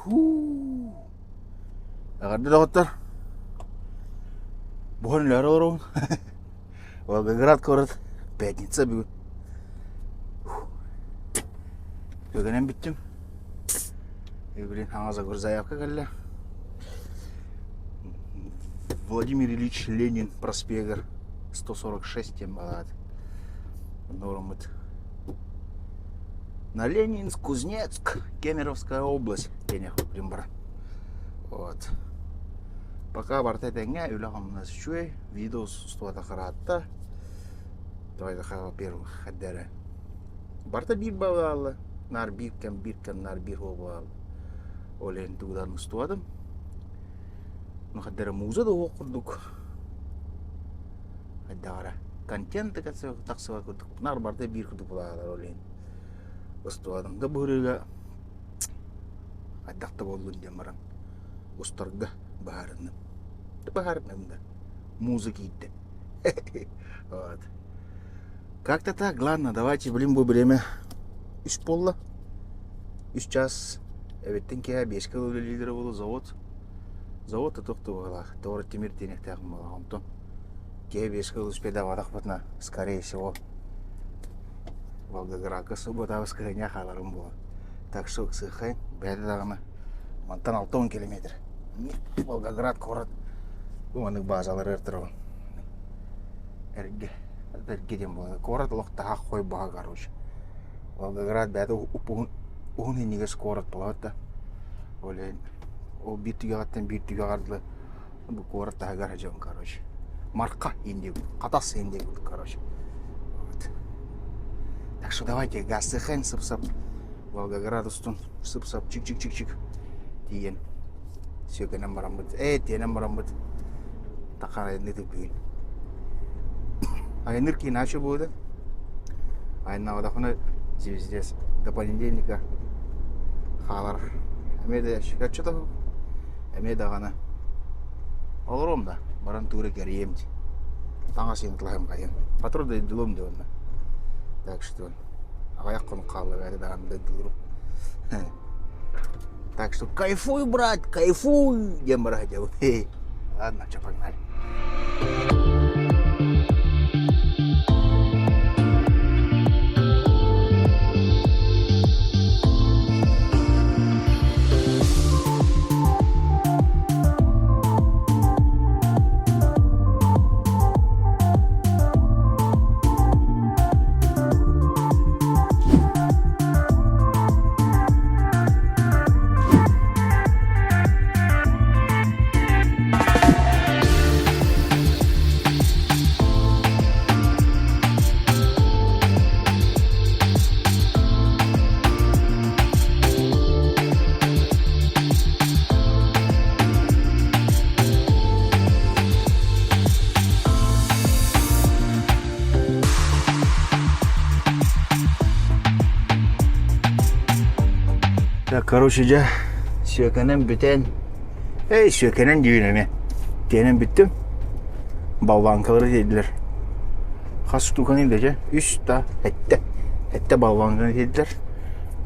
Һуу. Эҕэрдэ доҕоттор. Буһан үлэҕэр олоробун. Волгоград куорат. Пятница бүгүн. Үгэнэн бүттүм. Блин, хаҥас заявка кэллэ. Владимир Ильич Ленин проспегар 146 диэн балаат. Онно На Ленинск, Кузнецк, Кемеровская область диэн блин бар. Вот. Пока барыта этэҥҥэ, үлэ-хамнас үчүгэй, видео устубата хараатта. Давай во-первых, эрдэрэ. Барыта биир баҕаалла, наар биир кэм, биир кэм, наар биир буолла. Ол иһин тугудан устубатым. Ну, хаддара муза да уох курдук. Хайдаҕара контент тахсыба курдук. Наар барыта биир курдук булаалар ол иһин. Устубатым да быһырыыга хайдах да буоллун диэн баран устарга быһаарынным. Быһаарынным да. Музыка киирдэ. Вот. Как-то так, главное, давайте, блин, бу время үс буолла. Үс час эбиттэн киэһэ биэскэ үлэлииллэрэ буолуо завод. Завод да туох туһалаах, тоҕо тимир тиэнэхтээх буоллаҕа онтон киэһэ биэскэ успейдаабатахпытына, скорее всего, Волгоградка суббота кыһыҥҥа хааларым буолуо. Так что ыксыаххайын, бэйэтэ даҕаны мантан 60 километр. Волгоград куорат бу маннык базалары ыртырабын. Эргэ, эргэ диэн буолар. Куорат олох таһах хой баһа короче. Волгоград бэйэтэ уһун уһун иһинигэр куорат буолар да. Ол иһин ол биир түгэҕиттэн биир түгэҕэр дылы бу куорат таһыгар дьон короче. Марха индик, Хатас индик короче. Вот. Так что давайте газ сып-сап Волгоград устун сып-сап чик-чик-чик-чик тиийэн сүөкэнэн бараммыт ээ тиэнэн бараммыт таха айанныыр бүгүн айанныыр иначе будет айаннаабатахпына звездец до понедельника хаалар эмиэ да оччото эмиэ даҕаны олоруом да баран туура кэрийиэм дии таҥас иһин хайын патруль дойдулуом дии онно так что аҕыйах хонук хаалла бэйэтэ даҕаны дойдулуурум Так что кайфуй, брат, кайфуй, диэн бара сылдьабын. Ладно, чё, погнали. Так, короче, дьэ, сүөкэнэн бүтэн, эй, сүөкэнэн диибин эмиэ. Тиэнэн бүттүм. Болванкалары тиэйдилэр. Хас штуканы дьэ? Үс да, эттэ. Эттэ болванканы тиэйдилэр.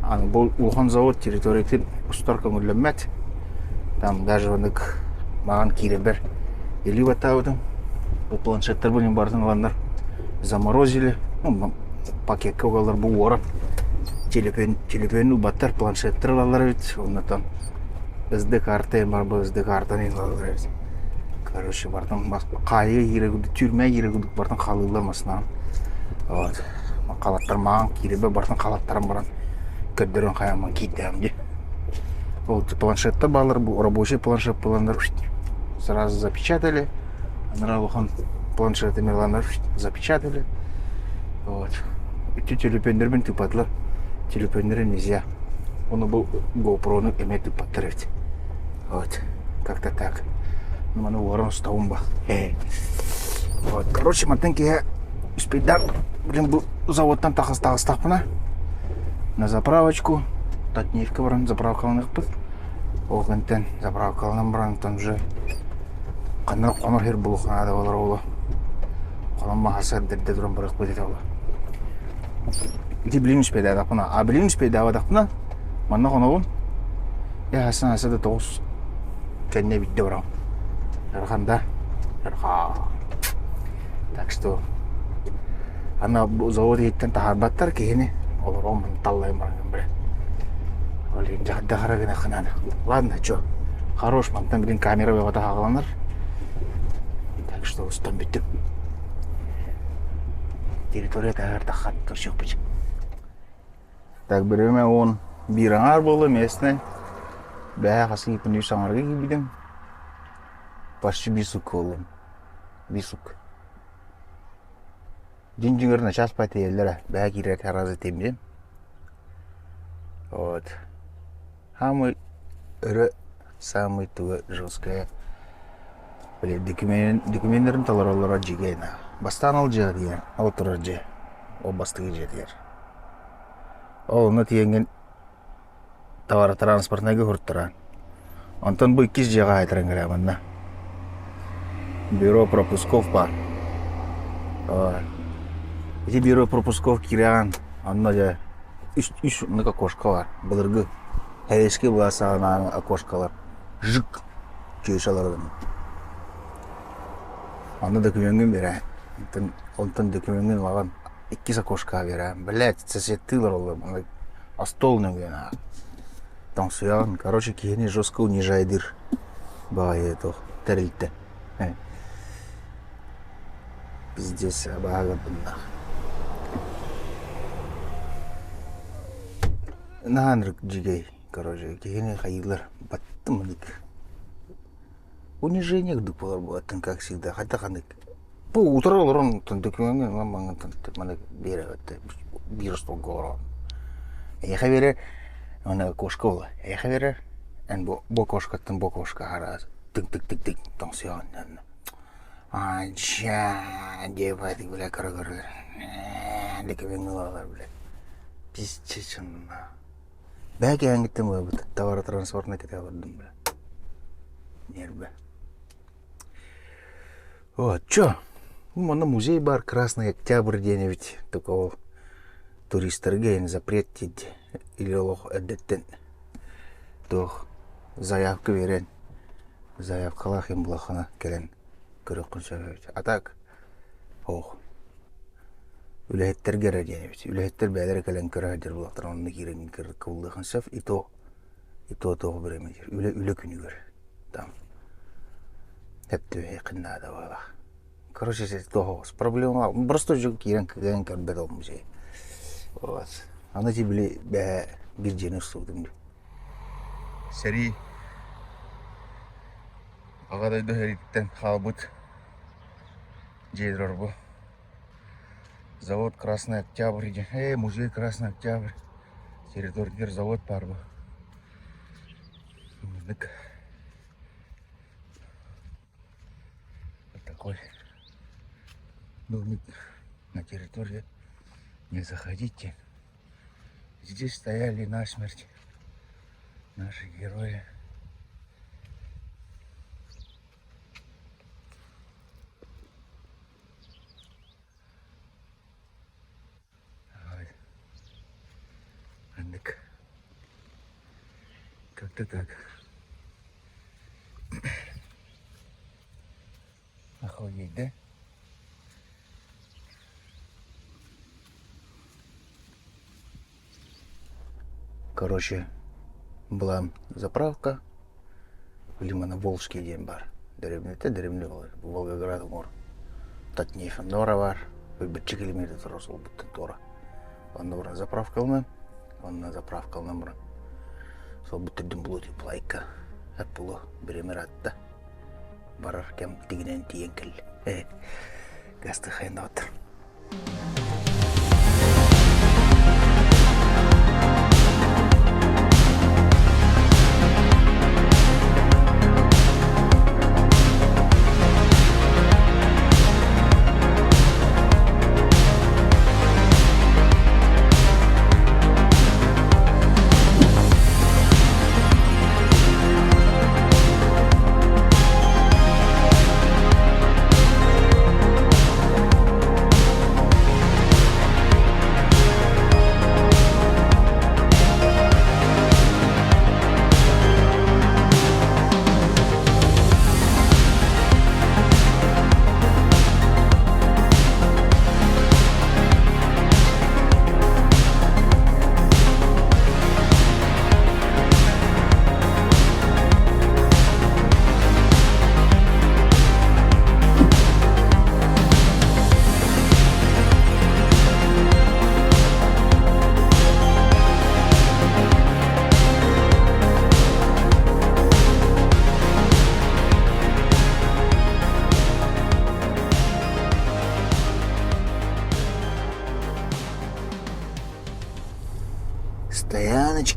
Аны бу улахан завод территориятын устар көҥүллэммэт. Там даже онык маҕан киирэрбэр илии баттаабытым. Бу планшеттарбын барытын ыланнар заморозили. Ну, пакекка угаллар бу уоран телефон телефон ылбаттар планшеттар ылаллар эбит оннотон SD карта бар бу SD картаны ылаллар эбит короче бартан хаайыга киирэ курдук түрмэ киирэ курдук бартан халыыллар масынан вот халаттар маҕан киирэрбэр бартан халаттаран баран көрдөрөн хайааммын киирдэҕим дии ол планшеттар бааллар бу рабочий планшет буоланнар сразу запечатали анараа улахан планшеты миланнар запечатали вот ити төлөпүөннэрбин тыыппатылар төлөпүөннэри нельзя ону бу GoPro-ну эмиэ тыыппаттар эбит вот как-то так ну маны уоран устабын ба вот короче мантан киһи успейдаан блин бу заводтан таҕыстахпына на заправочку Татнефтька баран заправкаланыахпыт ол кэнниттэн заправкаланан баран уже ханна хонор сир булуох наада буолар оҕолор хонон маһа эрдэ туран барыахпыт этэ оҕолор ити билим успейдаатахпына а билим успейдаабатахпына манна хонобун. Яасан аса да 9 кэннэ биирдэ барам. Ыарахан да? Ыарахан. Так что аны бу завод иһиттэн таһаарбаттар киһини олорон таллайын баран бре. Ол иһин дьаһара гына надо. Ладно, чё, хорош, мантан билин камера бөҕөтө хааланар. Так что устан бүттүм. Территория таһаар таххат көрсүөхпүт. Так бириэмэ 11 аҥаар буолла местный. Бэһэ хас ыйыппын үс аҥарга киирбитим. Почти биир сутка буоллум. Биир сутка. Дьиҥ-дьиҥэр начаас тиийэллэрэ. Бэһэ киирэр разы тиийбитим. Вот. Самый өрө, самый туга жесткая. Били докуменнарын толороллоро дьигэ Бастаан ол дьиэ диэн, ол турар дьиэ. Ол бастакы дьиэтигэр. Ол онно тиийэҥҥин товаротранспортнайга уһуртараан. Онтон бу иккис дьиэҕэ аайтаран кэлээ манна. Бюро пропусков баар. Ити бюро пропусков киирэҕин, онно дьэ үс, үс оннук окошко баар. Былыргы советский былаас саҕанааҕы окошкалар жик чүөчэлэр Онно докумеҥҥын биэрээ. Онтон, онтон докумеҥҥын ылаҕын. Иккис окошкаҕа биэрээ. Блядь, соседтыы олороллор. Остуол нөҥүө Тоҥсуйаҕын. Короче, киһини жестко унижайдыыр баҕайы туох тэрилтэ. Пиздец, абааһы гыннах. Наһаа ынырык дьигэй, короче, киһини хайыылар баттым ынык. Унижение курдук буолар буолаттын, как всегда. Хайдах анык бу утары олорон докумеҥҥа маннык биэрэбит биир остуолга олорон. Эйиэхэ биэрэр уонна окошко буолар. Эйиэхэ биэрэр эн бу бу окошкаттан бу окошко араас тык-тык-тык-тык тоҥсуйаҕын онно. Ачаа диэбэт бля көрө-көрө докумеҥҥа ылаллар бля. Пиздец онно. Бэйэ кээҥҥиттэн буолбут товаротранспортнай кэтэ олордум бля. Нервы. Вот, чё? Манна музей бар Красный Октябрь диэн эбит. Только ол туристарга эн запрет диэт или олох эрдэттэн туох заявка биэрэн заявкалаах им булаххына кэлэн көрүөххүн сөп эбит. А так ох үлэһиттэргэ эрэ диэн эбит. Үлэһиттэр бэйэлэрэ кэлэн көрө сылдьар буоллахтарына онно киирэн кыбыллыаххын сөп. И то и то туох бириэмэ диир. Үлэ үлэ күнүгэр там Эптүөһүөххүн наада буолла. Короче, туох проблема просто дьон киирэн кыайан көрбөт ол музей. Вот. Аны ти били бэһэ биир дьиэни устубутум дии. Сэрии Аҕа дойду сэриититтэн хаалбыт дьиэлэр бу. Завод Красный Октябрь диэн. Ээ, музей Красный Октябрь. Территориятыгар завод баар бу. Маннык Вот такой домик на территории. Не заходите. Здесь стояли насмерть наши герои. Маннык. Как-то так. Охуеть, да? Короче, была заправка Лимоноволжский диэн баар. Дэриэбинэтэ дэриэбинэ буолар. Волгоград уҥуор Татнефть Нора баар. Өлбөччө километр турар суолбуттан туора. Онно баран заправкаланан, онно заправкаланан баран суолбут төрдүн булуо плайка эп булуо бириэмэ ыраатта. Барар кэм тигинэн тиийэн кэллэ. Гастыхайнаабыттар.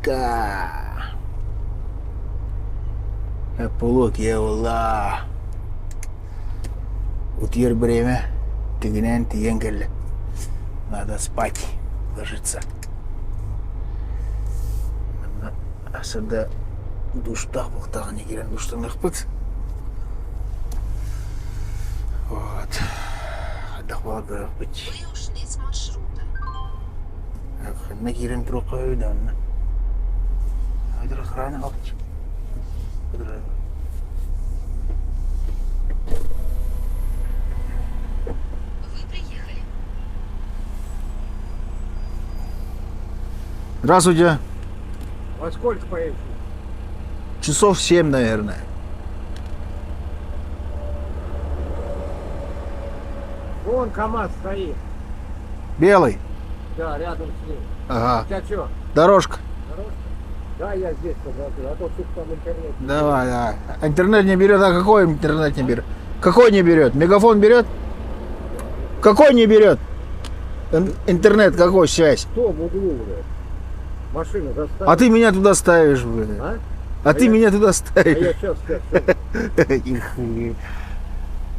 Точка. Полуок буолла. Утуйар время тигинээн тиийэн кэллэ. Надо спать, ложиться. Сырда душтаах буолтаҕын киирэн душтаныахпыт. Вот. Хайдах баҕар көрүөхпүт. Вы ушли с маршрута. Ханна киирэн туруохха үһү да онно. Айдар охрана алч. Вы приехали. Здравствуйте. Во сколько поедете? Часов 7, наверное. Вон КамАЗ стоит. Белый. Да, рядом с ним. Ага. У тебя что, Дорожка. дорожка? Да, я здесь подожду, а то тут там интернет. Давай, давай. Интернет не берет, а какой интернет не берет? Какой не берет? Мегафон берет? Какой не берет? Интернет какой связь? В том углу, блядь. Машина заставила. А ты меня туда ставишь, блин. А? А ты я- меня туда А ставишь. я сейчас, сейчас, Их,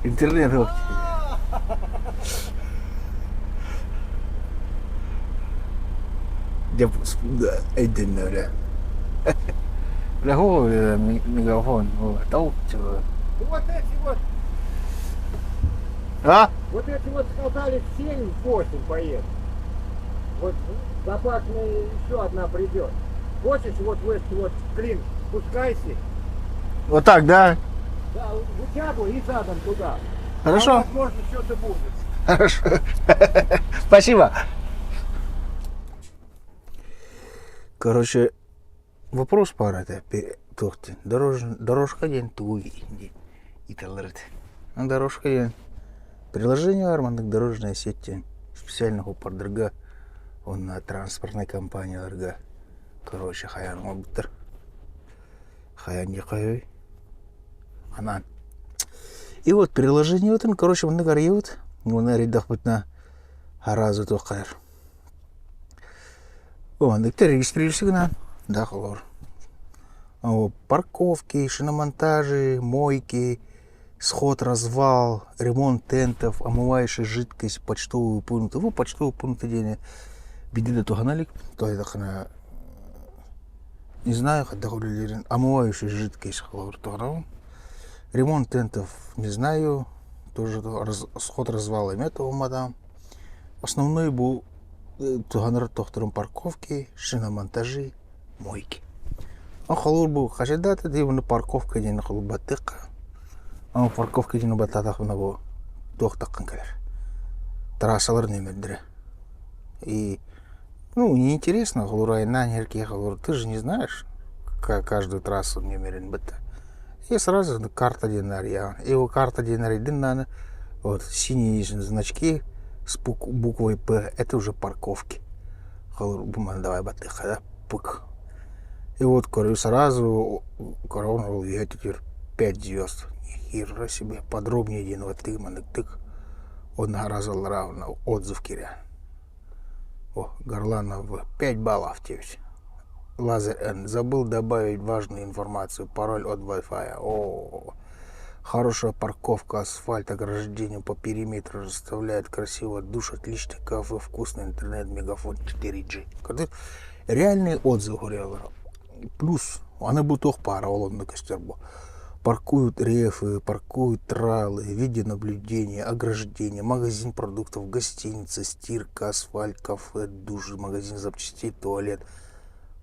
Интернет вот. Где да, эдин, бля. Бля, го, мегафон. Тол, чего. Вот эти вот, А? вот эти вот сказали в 7, в 8 поедут. Вот запасная еще одна придет. Хочешь, вот в этот вот клин спускайся. Вот так, да? Да, вытягивай и задом туда. Хорошо? А возможно, что-то будет. Хорошо. Спасибо. Короче, вопрос пара это туох дорож, дорожка диэн тугуй ыйыталлар. Дорожка диэн приложение баар маннык дорожная сеть диэн специально суоппардарга уонна транспортнай компанияларга короче хайаан оҥорбуттар. Хайаан диэххэ анаан. И вот приложениебытын короче маннык арыйабыт. Уонна арыйдахпытына сразу туох хайар. Маннык регистрируйся гынан да холор. Парковки, шиномонтажи, мойки, сход, развал, ремонт тентов, омывающая жидкость, почтовые пункты. Ну, почтовые пункты диэни биирдэ да туһана илик. То не знаю, хайдах үлэлиирин. Омывающая жидкость туһанабын. Ремонт тентов не знаю. Тоже раз, сход развал эмиэ туһумматаҕым. Основной бу туһанар тохторун парковки, шиномонтажи, мойки. Холобур бу хачайдаата дии парковка диэн холбаттык. Парковка диэн баттаатахпына бу туох таххан кэлэр. Трассалар нүөмэрдэрэ. И ну, неинтересно, холобур айаннаан иһэр киһи холобур ты же не знаешь каждую трассу нүөмэрин бытта. И сразу карта диэн арыйаҕын. И ол карта диэн арыйдын даҕаны вот синие значки с буквой П это уже парковки. Холобур бу маны давай баттыахха да пык. И вот көрү сразу корона ол үөһэ теперь пять звезд. Нихера себе подробнее диэн баттыгы маннык тык. Онно сразу отзыв киирэр. О, Горланов 5 баллов 9. Лазарь Н. Забыл добавить важную информацию. Пароль от Wi-Fi. О, хорошая парковка, асфальт, ограждение по периметру расставляет красиво, душ, отличный кафе, вкусный интернет, мегафон 4G. Реальный отзыв говорил. Плюс, аны бу туох пара ол онно көстөр бу. Паркуют рефы, паркуют тралы, видеонаблюдение, ограждение, магазин продуктов, гостиница, стирка, асфальт, кафе, душ, магазин запчастей, туалет.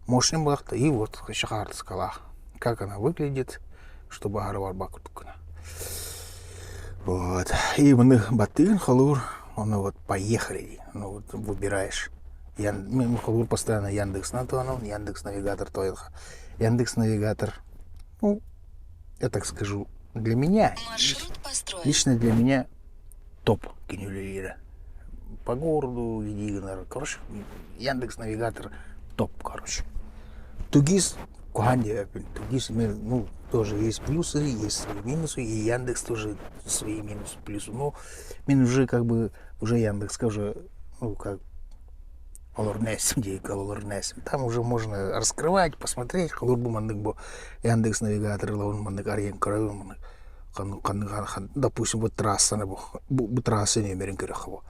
Мощный бахта. И вот скала. Как она выглядит, чтобы барбак Вот. И мы баттыгын холобур, он вот поехали. Ну вот выбираешь. Ян, холобур постоянно Яндекс на Яндекс навигатор то Яндекс навигатор. Ну, я так скажу, для меня, Маршрут построен. лично для меня топ кини. По городу, иди, короче, Яндекс навигатор топ, короче. 2ГИС, 2ГИС, ну, тоже есть плюсы, есть свои минусы, и Яндекс тоже свои минусы, плюсы. Но мин уже как бы, уже Яндекс уже, ну, как, Олорнесим диэки олорнесим. Там уже можно раскрывать, посмотреть. Холур бу маннык бу Яндекс навигатор ылабын маннык арыйан көрөбүн маннык ханнык допустим бу трассаны бу бу трасса нүөмэрин көрөххө бу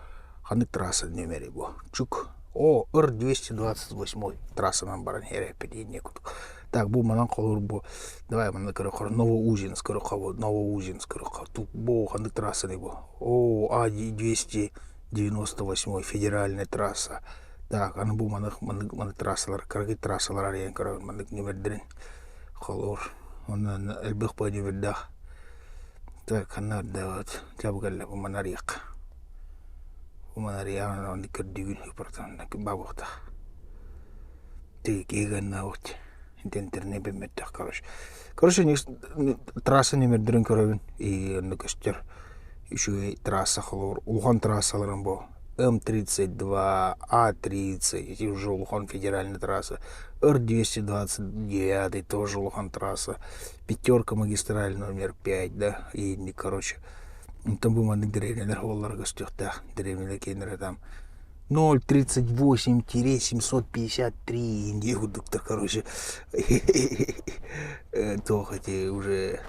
ханнык трасса нүөмэри бу чук о р 228 трассанан баран иһэр диэн курдук так бу манан холур бу давай манна көрөххө Новоузенск көрөххө бу Новоузенск көрөххө бу ханнык трассаны бу о А 298 федеральная трасса так аны бу маннык маннык маннык трассалар кыракый трассалар арыйан көрөбүн маннык нүөмэрдэрин холуур онно элбэх бо нүөмэрдээх так ханна вот дьэ кэллэ бу маны арыйыахха бу маны арыйаҕын оннук көрдүүгүн бабыахтаах тыгыганнаабыт интернет бэммэттэх короче короче трасса нүөмэрдэрин көрөбүн и онно көстөр үчүгэй трасса холобур улахан трассаларын бу М32, А30, эти уже улахан федеральная трасса, Р-229 тоже улахан трасса, пятерка магистраль номер 5, да, и короче, там бу маннык дэриэбинэлэр буоллар көстүөхтээх дэриэбинэлэр киэннэрэ там 0,38-753 Индия курдуктар, короче, туох эти уже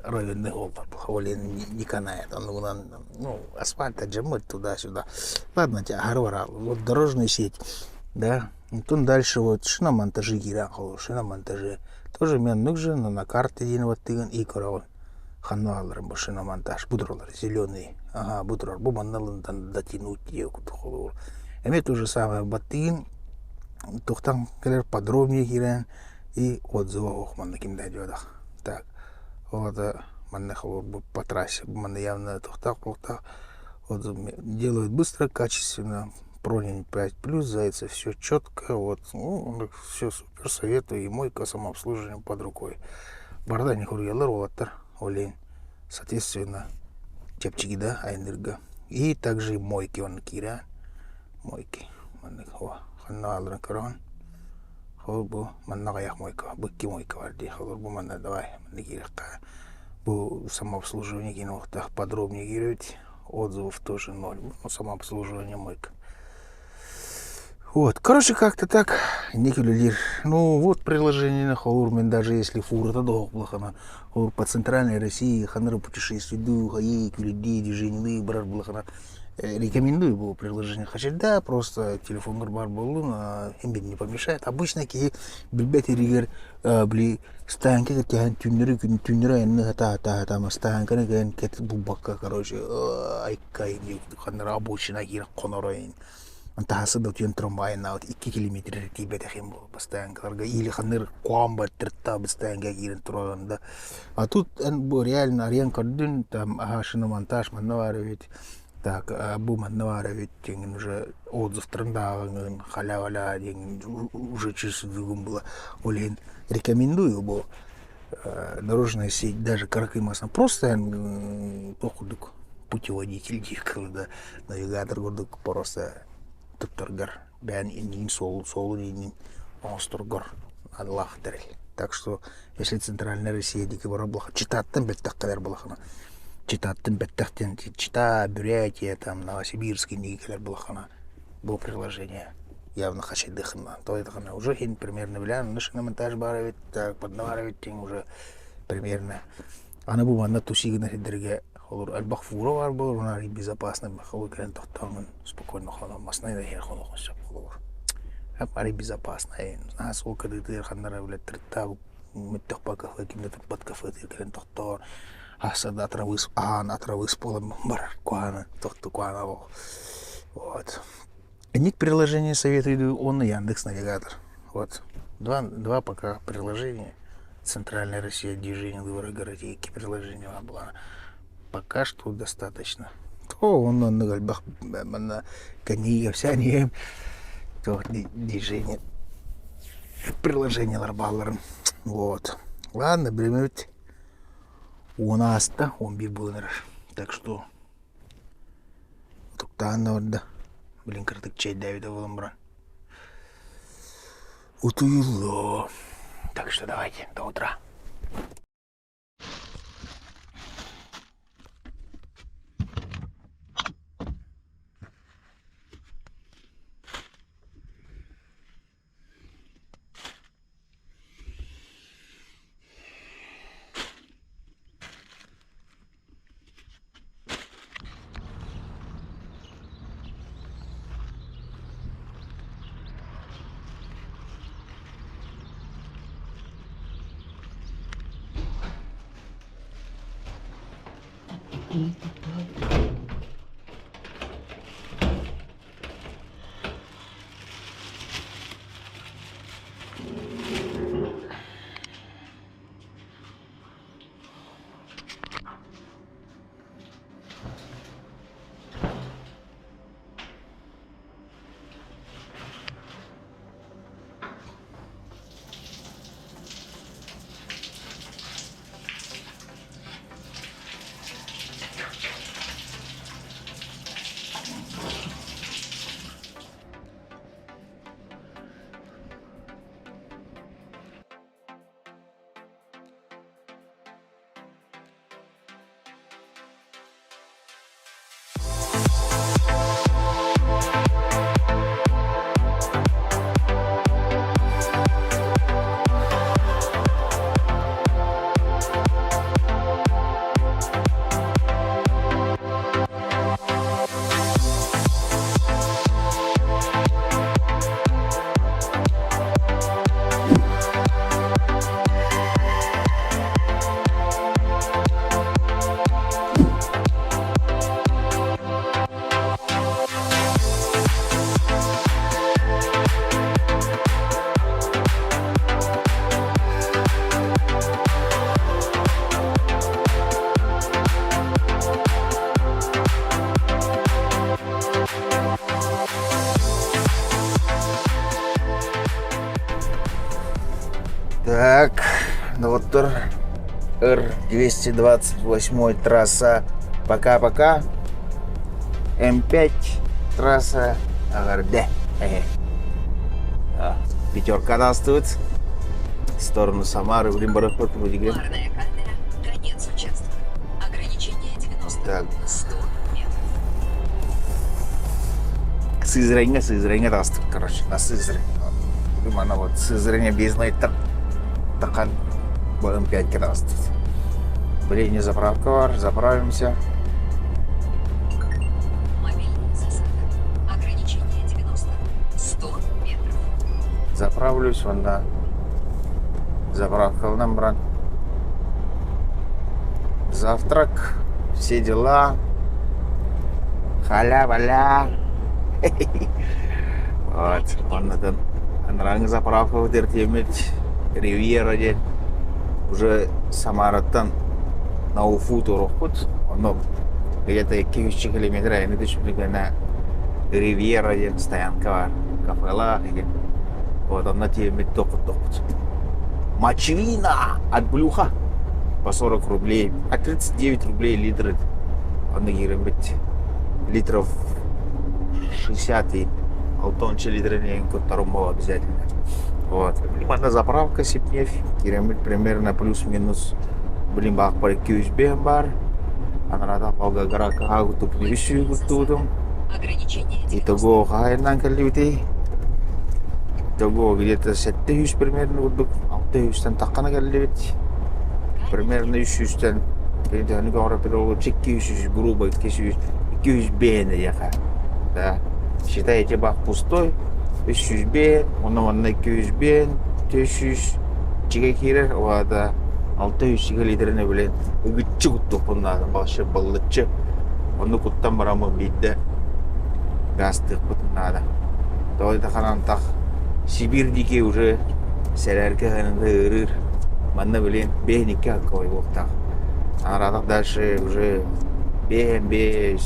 районный уоллар ол не канает оннугунан ну асфальт отжимать туда-сюда ладно аһары бараал вот дорожная сеть да Потом дальше вот шиномонтажи киирэн холу шиномонтажи тоже мен нужен но на карте диэн баттыгын и көрөҕүн ханна баалларын бу шиномонтаж бу тураллар зеленый ага бу турар бу манна дотянуть диye курдук холобур эмиэ то же самое баттыгын туохтан кэлэр подробнее киирэн и отзыва ох манна ким да диодах так вот манна холобур бу по трассе манна явно туохтаах туохтаах отзыв делают быстро качественно Пронин 5 плюс, зайца все четко, вот, ну, все супер, советую, и мойка самообслуживание под рукой. Барда не хуруялар уолаттар, олень, соответственно, чэпчэки да, айнырга. И также и мойки он кира, мойки, маннык, о, ханна алырын көрөн, хол бу манна аҕыйах мойка, бу икки мойка бар дии, холор бу манна давай, манна киириэххэ. Бу самообслуживание киин подробнее киирбит, отзывов тоже ноль. Ну, самообслуживание мойка. Вот, короче, как-то так. Никель Ну, вот приложение на Холурмен, даже если фура то долго по центральной России, ханыры путешествуют, хаи, күлүдди, движение барар булахана. Рекомендую было приложение. Хотя да, просто телефон баар буоллун, им не помешает. Обычно киһи билбэт иригэр били стоянка кэтэһэн түүннэри күн түүннэри айанныга таата таама стоянканы кэлэн кэт булбакка короче айкай ханнара обочина киирэн хоноройн таһасы да утуйан туран айаннаабыт 2 километр тиийбэтэх буол стоянкаларга или ханныр куам баттырта стоянка киирэн туран да а тут бу реально арыйан көрдүн там аха шиномонтаж манна баар эбит так бу манна баар эбит диэн уже отзывтарын ааҕыҥын халя-валя диэн уже чисто было ол иһин рекомендую бу дорожная сеть даже кыракый массыына просто туох курдук путеводитель диир да навигатор курдук просто туттаргар бэйэн иннин суолун иннин оҥосторгор наадалаах тэрил так что если центральная Россия диэки барар буоллахха Читаттан бэттэх кэлэр буоллаххына Читаттан бэттэх диэн Чита Бурятия там Новосибирск инники кэлэр буоллаххына бу приложение явно хачайдыхына тоойдохуна уже иһин примерно билэн шиномонтаж баар эбит так манна баар эбит диэн уже примерно аны бу манна туси гына сирдэргэ холур элбэх фура баар буолар уна безопасно холур кэлэн тохтооҥун спокойно хонон массыына иһэр хонуоххун сөп холобур арый безопасно наһаа суол кытыытыгар ханна эрэ билэттэртаа мөттөх кафе ким да турбат кафетыгар кэлэн тохтоор аһса да атырабыыс аһаан атырабыыс буолан барар куһааны тохту куһаана вот Ник приложение советую он и Яндекс Навигатор. Вот. Два пока приложения. Центральная Россия, движение выбора городейки приложение была. Пока что достаточно. То он он манна книга вся не то движение приложение балларын. Вот. Ладно, бириэмэбит у нас 11 буолан Так что утуктаан да барда. Блин, кыратык чэйдээбитэ буолан баран. Утуйуллуо. Так что давайте, до утра. Так, доҕоттор, Р-228 трасса пока-пока. М5 трасса Агарде. Пятерка астыбыт. В сторону Самары, блин, барахот Парная камера, конец участка. Ограничение 90, Так. 100 метров. Сызраньга, Сызраньга астык, короче, на Сызрань. Думаю, она вот Сызрань объездной тақан М5 астыт. Блин, не заправка бар, заправимся. Мобильная засада. Ограничение 90, 100 метров. Заправлюсь, вон да. Заправка нам, брат. Завтрак, все дела. Халя-валя. Вот, оннотон анарааҥҥы заправка тиэммит Ривьера диэн уже Самараттан на Уфу туруохпут. Онно где-то 200 километр айаны түспүт Ривьера диэн стоянка бар, кафелаах игин. Вот онно тиэммит тохтохпут. Мочевина от Блюха по 40 рублей, а 39 рублей литр. Онно киирэммит литров 60 и алтонча литрин куттарым обязательно. Вот. Манна заправка Сибнефть, киирэммит примерно плюс-минус блин баахпар 205 бар. Анараата Волгоградка тупну куттуутум. Ограничение 90. Итого хаһайынан кэллибитий? Итого где-то 700 примерно курдук. 600-тэн таххана кэллибит. Примерно 300-тэн 200 грубо 200 205 диэхэ. Да. Считайте бак пустой. 305, онно манна 205, 400 чигэ киирэр, уода 600 литрини билэн ыгыччы куттуохпун наада, вообще баллыччы. Онну куттан бараммын биирдэ гаастыахпытын наада. Тоҕо диэтэххинэ антах Сибирь диэки уже сэлээркэ ыһыҥҥа ыарыыр. Манна билин 5-2 алкоголь буолуохтаах. Араатах дальше уже 5-5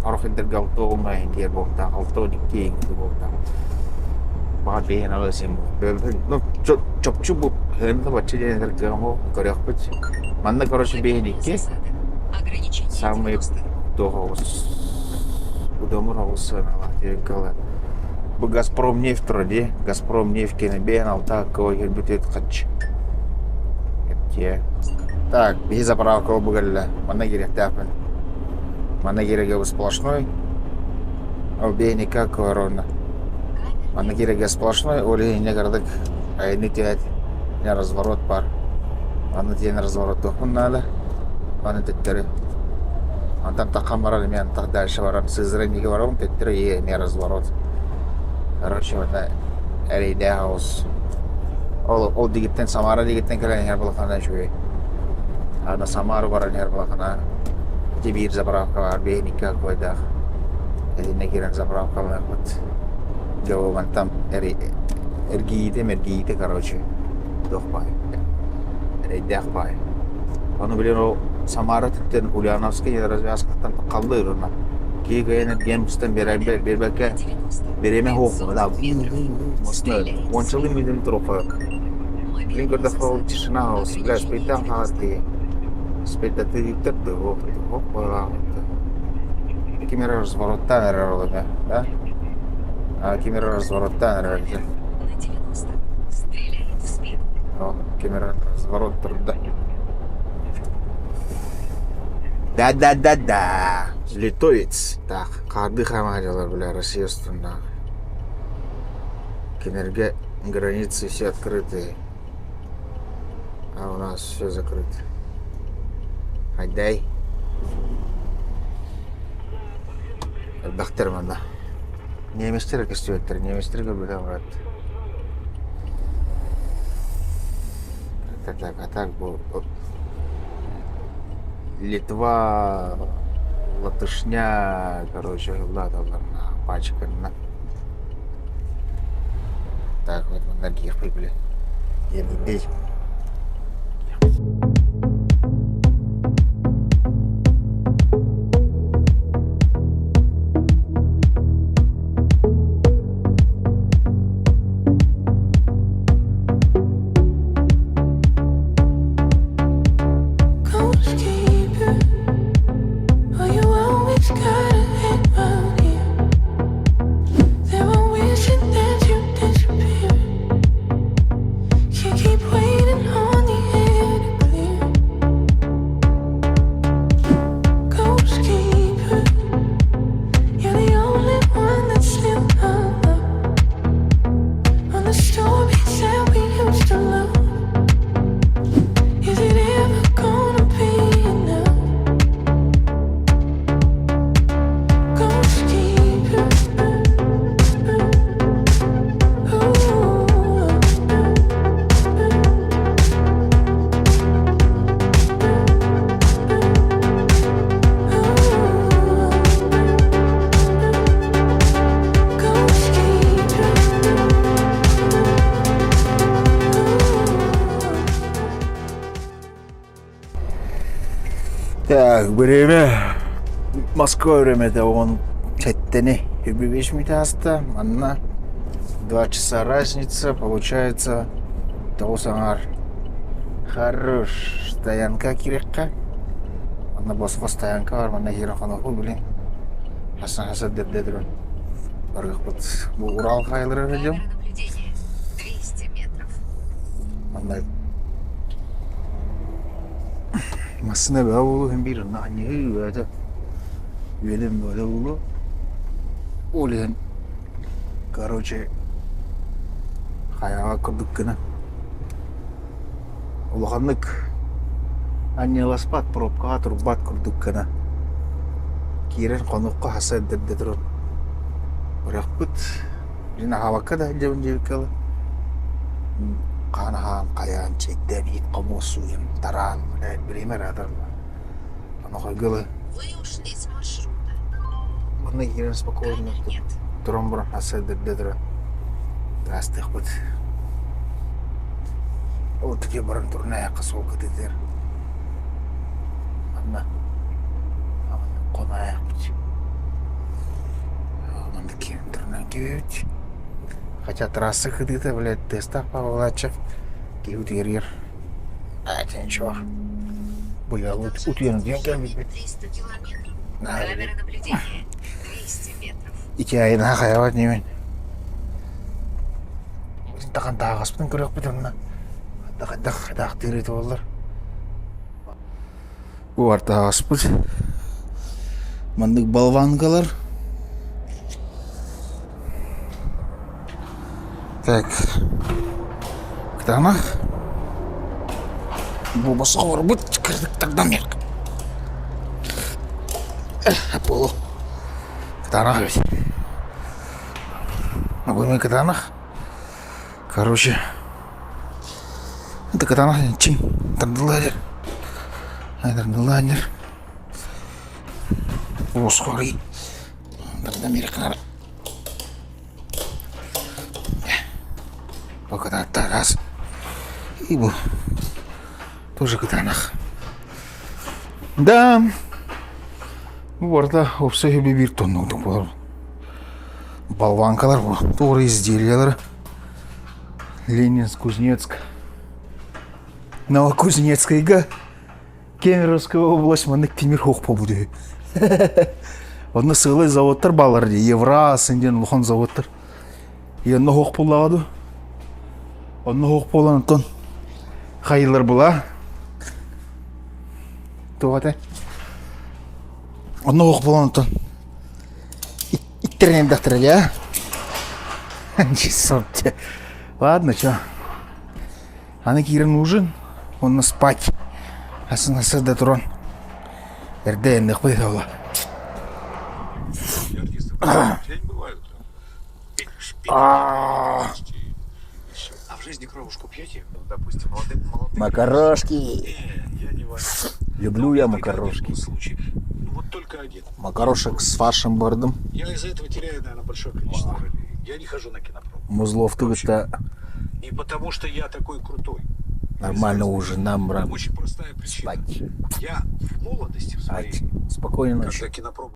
сорох сирдэргэ 6 тиийэр буолуохтаах, 6-12 буолуохтаах. Баҕар 5 син ну чопчу бу ыһыҥҥа бачча диэн этэр кыаҕым көрүөхпүт. Манна короче 5-2 Ограничение самый 90. туох оҕус удомур оҕус сыаналаах диэбиккэ Бу Газпром нефть турар дии. Газпром нефть кэнэ 5-6 километр хаччы. Эптиэ. Так, биһи заправка бу кэллэ. Манна киириэхтээхпин. Манна киирэргэ сплошной. Ол биэникэ корона. Манна киирэргэ сплошной, ол иһиннэ кыратык айанныы түһээт разворот бар. Аны тиийэн развороттуохпун наада. Аны төттөрү. Антан таххан барар эмиэ антах дальше барар. Сызрань диэки барабын төттөрү и эмиэ разворот. Короче, манна эрэйдээх оҕус. Ол ол диэкиттэн Самара диэкиттэн кэлэн иһэр буоллаххына үчүгэй. Аны Самара баран иһэр буоллаххына Ити биир заправка баар, биһиниккэ какойдаах. Итиннэ киирэн заправкалаахпыт. Дьэ ол мантан эргийиитэ мэргийиитэ короче туох баай эрэйдээх баай. Ону билин ол Самара өттүттэн Ульяновскай развязкаттан халлыыр уонна киһи кыайан эргийэн быстан биэрбэккэ бириэмэ суох да уончалыы мүнүүтүн туруохха Билин көрдөххө ол тишина ол бля спейдаан хаалар киһи спейдатыыттар да суох суох быһыылаах ким эрэ развороттаан эрэр ол этэ да а ким эрэ развороттаан эрэр этэ На 90. Стреляет в спину. О, ким эрэ разворот турда Да-да-да-да. Литовец. Так, хаардыы хаамаадьалар бля Россия устуннаах. Кинилэргэ границы все открытые. А у нас все закрыто. Айдай. Элбэхтэр манна. Немецтэр көстүбэттэр. Немецтэр көрбөтөх брат. Так, так, а так бу Литва, Латышня, короче, ыллааталлар пачканна. Так вот манна киэхпит били. Диэн Keeper, oh, you always gotta hang round here. They were wishing that you disappear. Can't keep waiting on the air to clear. Ghost keeper, you're the only one that's still alive. On the stories that we used to love. Is it ever gonna be enough? Ghost keeper, ooh. Ghost keeper, ooh. Так, время. Москва времето он сэттэни 25 мүнүүтэ ааста. Манна 2 часа разница, получается 9 аҥаар. Хорош стоянка киириэххэ. Манна босхо стоянка бар, манна киирэн хонуохпут билин. Хасан хаса дэбдэ туран. Барыахпыт. Бу Урал хайалара дьон. Камера наблюдения. 200 метров. Манна массыына бөҕө буолуо иһин биир онно анньыһыы бөҕөтө үөнүм бөҕөтө буолуо. Ол иһин короче хайаҕа курдук гына улаханнык анньыаласпат пробкаҕа турбат курдук гына киирэн хонукка хаса эрдэрдэ туран бырахпыт. Билин аһаабакка да сылдьабын диэбиккэ дылы хаан аһаан хайаан чэйдээн иһит хомуос сууйан тараан бириэмэ ыраатар Онохойго ылы Вы ушли с маршрута. манна киирэн спокойно Камер нет. туран баран хаса эрдэрдэ туран таастыахпыт. Ол таки баран туран айахха суол кытыытыгар манна хоно айахпыт. Манна киирэн турунан киирэбит. Хотя трасса кытыыта, блядь, тыастаах паалааччы киһи утуйарыгар а это ничего. Быйыл утуйан утуйан кэлбиппит. 300 километров. Наһаа Камера наблюдения. 200 метров. Ити айнаах хайабат ньимин. Тахан тааҕаспытын көрүөхпүт онно хайдах хайдаахтыыр этэ буоллар. Бу артааҕаспыт маннык болванкалар. Так. Кытаанах. Бу босхо барбыт кырдыктардан Буолу. Кытаанах эбит. Бу кытаанах. Короче, это кытаанах чиҥ тардыллар. Тардыллар. Уоскуорый. Раз. И бу тоже кытаанах. Да, бу барыта уопсай үбү биир тонна курдук буолар. Болванкалар бу, туора изделиялар. Ленинск, Кузнецк. Новокузнецкайга Кемеровская область маннык тимир суох буолбут үһү. Онно сыалай заводтар бааллар дии, Евраз диэн улахан заводтар. И онно суох буоллаҕа дуу? Онно суох буолан оттон хайыылар була. Туох этэ? Онно суох буолан оттон иттэрин элбэхтэрэ дии, а? Ладно, чё. Аны киирэн ужин, уонна спать. Асын да туран. Эрдэ эннэхпит ола. А в жизни кровушку пьете? Допустим, молодым, молодым. Макарошки. Я не варю. Люблю я Только макарошки. один был случай. Ну вот только один. Макарошек с фаршем бардым. Я из-за этого теряю, наверное, большое количество ролей. Я не хожу на кинопробу. Музлов то Не потому, что я такой крутой. нормально ужин нам брат. Очень простая причина. Спать. Я в молодости в своей, Спокойной ночи. когда кинопроба